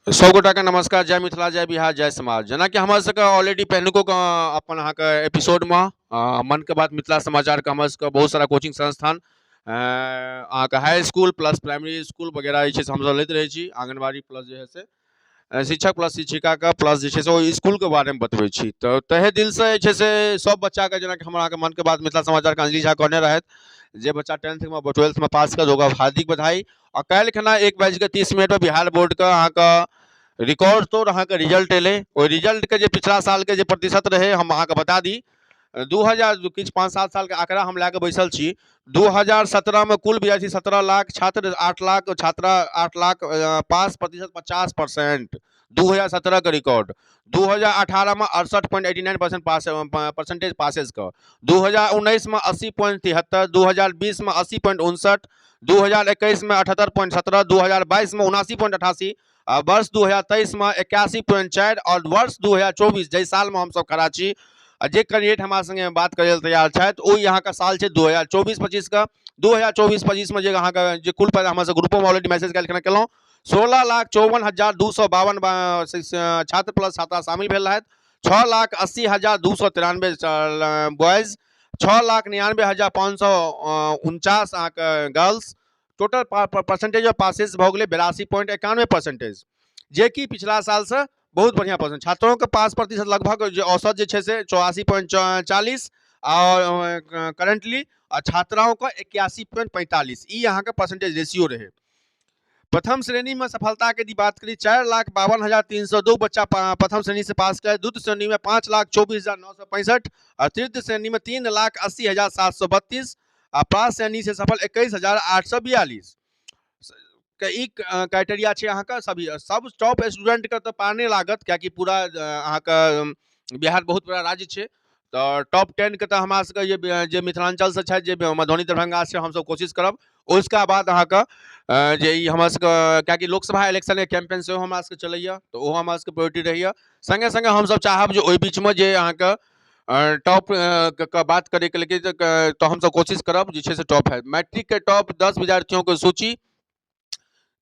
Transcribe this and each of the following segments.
सभगोटाके नमस्कार, जय मिथिला, जय बिहार, जय समाज। जेनाकि हमर सबके ऑलरेडी पहिलुको अपन अहाँके एपिसोडमे मनके बात मिथिला समाचारके हमर सबके बहुत सारा कोचिंग संस्थान, अहाँके high school plus primary school वगैरह जे छै से हमसब लैत रहै छी, आङ्गनबाड़ी प्लस जे है से शिक्षक प्लस शिक्षिकाके प्लस जे छै से ओहि इसकुलके बारेमे बतबै छी। तऽ तहे दिलसँ जे छै से सभ बच्चाके, जेनाकि हमरा अहाँके मनके बात मिथिला समाचारके अंजलि झा कहने रहथि जे बच्चा टेंथमे ट्वेल्थमे पास करत ओकरा हार्दिक बधाई। आ काल्हि खना 1:30 पर बिहार बोर्डके अहाँके रिकॉर्ड तोड़ अहाँके रिजल्ट एलै। ओहि रिजल्टके जे पिछला सालके जे प्रतिशत रहै, हम अहाँके बता दी, 2000 किछु 5-7 सालके आंकड़ा हम लए कऽ बैसल छी। 2017मे कुल विद्यार्थी 17 लाख, छात्र 8 लाख, छात्रा 8 लाख, पास प्रतिशत 50%, 2017के रिकॉर्ड। 2018मे 68.89% पास परसेंटेज पासेसके, 2019मे 80.73, 2020मे 80.59, 2021मे 78.17, 2022मे 79.88 आ वर्ष 2023मे 81.4 आओर वर्ष 2024, जाहि सालमे हमसभ खड़ा छी आ जे कैंडिडेट हमरा संगे बात करै लेल तैयार छथि, ओ अहाँके साल छै 2024-25के। 2024-25मे जे अहाँके जे कुल पैदा हमरा सब ग्रुपोमे ऑलरेडी मैसेज काल्हि केलहुँ, 16,54,252 छात्र प्लस छात्रा शामिल भेल रहथि। 6,80,293 बॉयज, 6,99,549 अहाँके girls. Total percentage of passes भऽ गेलै 82.91 परसेंटेज, जेकि पिछला सालसँ बहुत बढ़िआँ परसेंट। छात्रों के पास प्रतिशत लगभग जे औसत जे छै से 84.40 आओर करेंटली आ छात्राओं का 81.45, ई अहाँके परसेंटेज रेशियो रहै। प्रथम श्रेणी में सफलता के यदि बात करी, 4,52,302 बच्चा प्रथम श्रेणी से पास करे, द्वितीय श्रेणी में 5,24,965 और तृतीय श्रेणी में 3,80,732 आ पास श्रेणी से सफल 21,842 के ई क्राइटेरिया छै। अहाँके सभी सब टॉप स्टूडेंटके तऽ पार नहि लागत, कियाकि पूरा अहाँके बिहार बहुत बड़ा राज्य छै। तऽ टॉप 10के तऽ हमरा सबके जे जे मिथिलाञ्चलसँ छथि, जे मधुबनी, दरभंगा से, हमसब कोशिश करब। उसका बाद अहाँके जे ई हमरा सबके, कियाकि लोकसभा इलेक्शनके कैंपेन सेहो हमरा सबके चलैया, तऽ ओहो हमरा सबके प्रायोरिटी रहैया। सङ्गे सङ्गे हमसब चाहब जे ओहि बीचमे जे अहाँके टॉप के बात करैके लेल तऽ हमसब कोशिश करब जे छै से टॉप हैत। मैट्रिकके टॉप 10 विद्यार्थियों सूची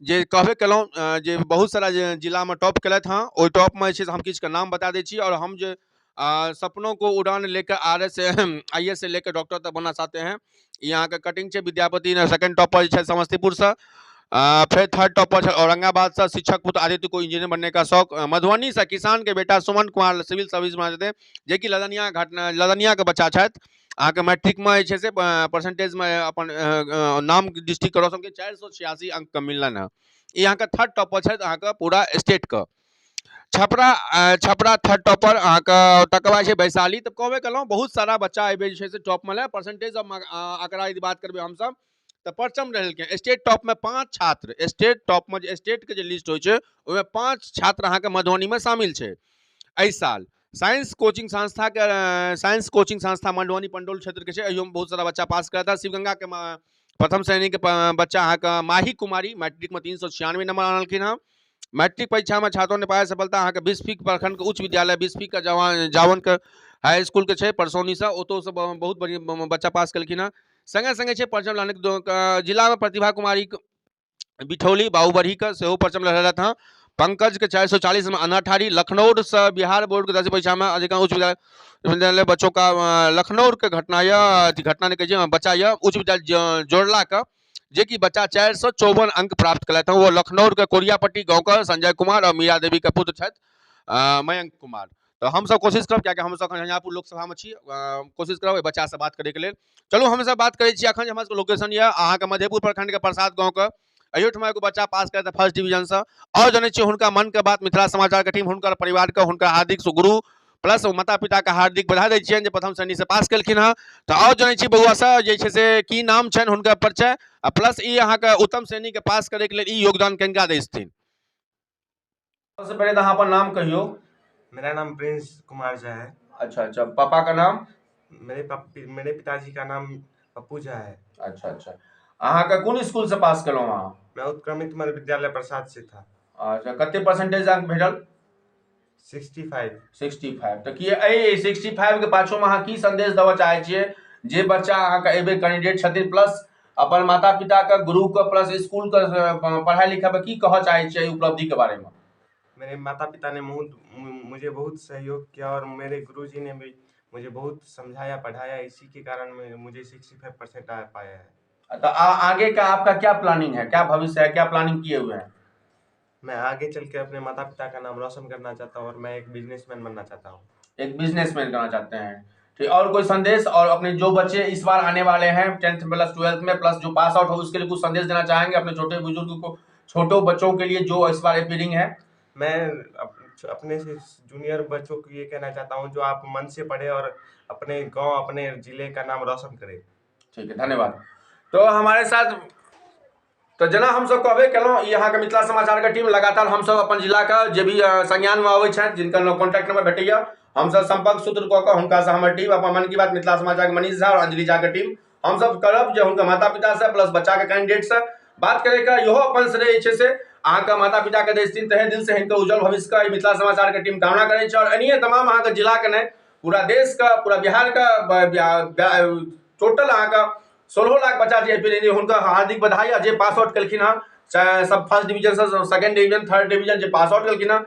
जे कहबे केलहुँ, जे बहुत सारा जे जिलामे टॉप केलथि हँ, ओहि टॉपमे जे छै से हम किछुके नाम बता दै छी। और हम जे सपनों को उड़ान लेकर आर एस, I S से लेकर डॉक्टर तक बनना चाहते हैं, ई अहाँके कटिंग छै। विद्यापति सेकंड टॉपर छै समस्तीपुरसँ, फेर थर्ड टॉपर छै औरंगाबादसँ, शिक्षक पुत्र आदित्य को इंजीनियर बनने का शौक, मधुबनीसँ किसान के बेटा सुमन कुमार सिविल सर्विस में छथि, जेकि लदनिया घटना लदनियाके बच्चा छथि। अहाँके मैट्रिकमे जे छै से परसेंटेजमे अपन नाम डिस्ट्रिक्टके रोशन के 486 अंकके मिललनि हँ। ई अहाँके थर्ड टॉपर छथि अहाँके पूरा स्टेटके। छपरा, छपरा थर्ड टॉपर अहाँके, तकर बाद छै वैशाली। तऽ कहबे केलहुँ, बहुत सारा बच्चा एहिबेर जे छै से टॉपमे लै परसेंटेज ऑफ आंकड़ा यदि बात करबै हमसब तऽ परचम रहलखिन स्टेट टॉपमे पाँच छात्र। स्टेट टॉपमे जे स्टेटके जे लिस्ट होइ छै, ओहिमे पाँच छात्र अहाँके मधुबनीमे शामिल छै एहि साल। साइंस कोचिंग संस्थाके, साइंस कोचिंग संस्था मधुबनी पंडौल क्षेत्रके छै, एहियोमे बहुत सारा बच्चा पास करता। शिवगंगाके प्रथम श्रेणीके बच्चा अहाँके माही कुमारी मैट्रिकमे 396 नंबर आनलखिन हँ। मैट्रिक परीक्षामे छात्रों ने पाया सफलता। अहाँके बिस्फीक प्रखंडके उच्च विद्यालय बिस्फीके जवान जावनके हाई स्कूलके छै परसौनीसँ, ओतहुसँ बहुत बढ़िआँ बच्चा पास केलखिन हँ। सङ्गे सङ्गे छै परचम लहरने जिलामे प्रतिभा कुमारी बिठौली बाबूबढ़ीके सेहो परचम लहरेलथि हँ। पंकजके 440मे अनाठारी लखनऊसँ बिहार बोर्डके 10वीं परीक्षामे अधिकांश उच्च विद्यालय बच्चों का लखनऊके घटना यऽ, अथी घटना नहि कहै छै, बच्चा यऽ उच्च विद्यालय जोड़लाके, जेकि बच्चा 454 अंक प्राप्त केलथि हँ। ओ लखनऊके कोरियापट्टी गाँवके संजय कुमार आओर मीरा देवीके पुत्र छथि मयंक कुमार। तऽ हमसब कोशिश करब, कियाकि हमसब एखन झंझारपुर लोकसभामे छी, कोशिश करब ओहि बच्चासँ बात करैके लेल। चलू, हमसब बात करै छी। एखन जे हमर सबके लोकेशन यऽ अहाँके मधेपुर प्रखंडके प्रसाद गाँवके, एहिठाम एगो बच्चा पास केलथि फर्स्ट डिवीजनसँ। आओर जनै छियै हुनका मनके बात। मिथिला समाचारके टीम हुनकर परिवारके, हुनकर हार्दिक गुरु प्लस माता पिताके हार्दिक बधाई दै छियनि जे प्रथम श्रेणीसँ पास केलखिन हँ। तऽ आओर जनै छी बौआसँ जे छै से की नाम छनि, हुनकर परिचय आ प्लस ई अहाँके उत्तम श्रेणीके पास करैके लेल ई योगदान किनका दै छथिन। सबसे पहिले तऽ अहाँ अपन नाम कहियौ। मेरा नाम प्रिंस कुमार झा है। अच्छा, पापा का नाम? मेरे पिताजी का नाम पप्पू झा है। अच्छा, अहाँके कोन स्कूल से पास केलहुँ अहाँ? मैं उत्क्रमित मध्य विद्यालय प्रसाद से था। अच्छा, कते परसेंटेज अंक भेटल? 65। 65। तऽ की एहि 65 के पाछूमे अहाँ की संदेश देबऽ चाहै छियै, जे बच्चा अहाँके एहिबेर कैंडिडेट छथिन, प्लस अपन माता पिताके, गुरुके, प्लस स्कूलके पढ़ाइ लिखाइपर की कहऽ चाहै छियै एहि उपलब्धिके बारेमे? मेरे माता पिता ने बहुत मुझे बहुत सहयोग किया और मेरे गुरुजी ने भी मुझे बहुत समझाया पढ़ाया, इसी के कारण मुझे 65% आ पाया है। तो आगे का आपका क्या प्लानिंग है, क्या भविष्य है, क्या प्लानिंग किए हुए हैं? मैं आगे चल के अपने माता पिता का नाम रोशन करना चाहता हूँ और मैं एक बिजनेसमैन बनना चाहता हूँ। एक बिजनेसमैन करना चाहते हैं, ठीक। और कोई संदेश, और अपने जो बच्चे इस बार आने वाले हैं 10th plus 12th में प्लस जो पास आउट हो उसके लिए कुछ संदेश देना चाहेंगे अपने छोटे बुजुर्ग को, छोटे बच्चों के लिए जो इस बार अपीयरिंग है? मैं अपने से जूनियर बच्चों को ये कहना चाहता हूँ जो आप मन से पढ़े और अपने गांव अपने जिले का नाम रोशन करें। ठीक है, धन्यवाद। तो हमारे साथ तो जेना हमसब कहबे केलहुँ, ई अहाँके मिथिला समाचारके टीम लगातार हमसब अपन जिलाके जे भी संज्ञानमे अबै छथि जिनकर कॉन्टैक्ट नंबर भेटैए हमसब संपर्क सूत्र कऽ कऽ हुनकासँ हमर टीम अपन मन की बात मिथिला समाचारके मनीष झा और अंजलि झाके टीम हमसब करब जे हुनकर माता पितासँ प्लस बच्चाके कैंडिडेटसँ बात करैके इहो अपन श्रेय जे छै से अहाँके माता पिताके दै छथिन। तहे दिलसँ हिनकर उज्जवल भविष्यके मिथिला समाचारके टीम कामना करै छै। और एनाहिए तमाम अहाँके जिलाके नहि पूरा देशके पूरा बिहारके टोटल अहाँके 16 लाख बच्चा जे अपीयरिंग हुनका हार्दिक बधाई। आ जे पास आउट केलखिन हँ चाहे सब फर्स्ट डिवीजनसँ सेकेंड डिवीजन थर्ड डिवीजन जे पास आउट केलखिन हँ,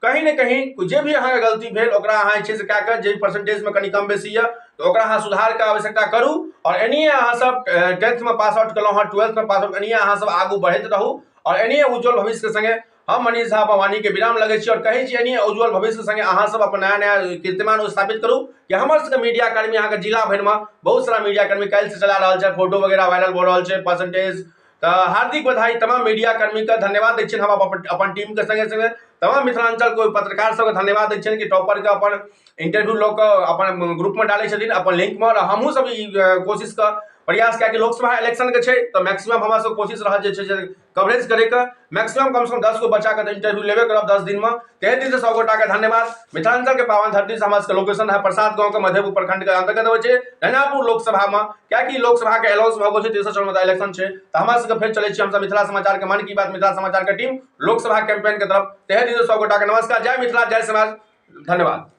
कहीं ने कहीं जे भी अहाँके गलती भेल ओकरा अहाँ जे छै से कए कऽ जे परसेंटेजमे कनि कम बेसी यऽ तऽ ओकरा अहाँ सुधारके आवश्यकता करू। और एनाहिए अहाँ सब 10thमे पास आउट केलहुँ हँ, 12thमे पास आउट, एनाहिए अहाँ सब आगू बढ़ैत रहू। और एनाहिए उज्जवल भविष्यके संगे हम मनीष झा भवानी के विराम लगै छी और कहै छी एनाहिए उज्जवल भविष्यके संगे अहाँ सब अपन नया नया कीर्तिमान स्थापित करू कि हमर सबके मीडिया कर्मी अहाँके जिला भरिमे बहुत सारा मीडिया कर्मी काल्हिसँ चला रहल छै, फोटो वगैरह वायरल भऽ रहल छै, परसेंटेज। तऽ हार्दिक बधाई तमाम मीडिया कर्मीके, धन्यवाद दै छियनि हम अपन टीमके संगे संगे तमाम मिथिलांचलके ओहि पत्रकार सबके धन्यवाद दै छियनि कि टॉपरके अपन इंटरव्यू लऽ कऽ अपन ग्रुपमे डालै छथिन अपन लिंकमे। और हमहूँ सब ई कोशिशके प्रयास कियाकि लोकसभा इलेक्शनके छै तऽ मैक्सिमम हमरा सब कोशिश रहत जे छै से कवरेज करैके, मैक्सिमम कमसँ कम 10 गो बच्चाके तऽ इंटरव्यू लेबे करब 10 दिनमे। तहे दिलसँ सब गोटाके धन्यवाद। मिथिलांचलके पावन धरती से हमरा सबके लोकेशन है प्रसाद गाँवके मधेपुर प्रखंडके अंतर्गत होइ छै झंझारपुर लोकसभामे, कियाकि लोकसभाके अनाउंस भऽ गेल छै, तेसर चरणमे इलेक्शन छै। तऽ हमरा सबके फेर चलै छी हमसब मिथिला समाचारके मन की बात मिथिला समाचारके टीम लोकसभा कैंपेनके तरफ। तहे दिलसँ सब गोटाके नमस्कार, जय मिथिला, जय समाज, धन्यवाद।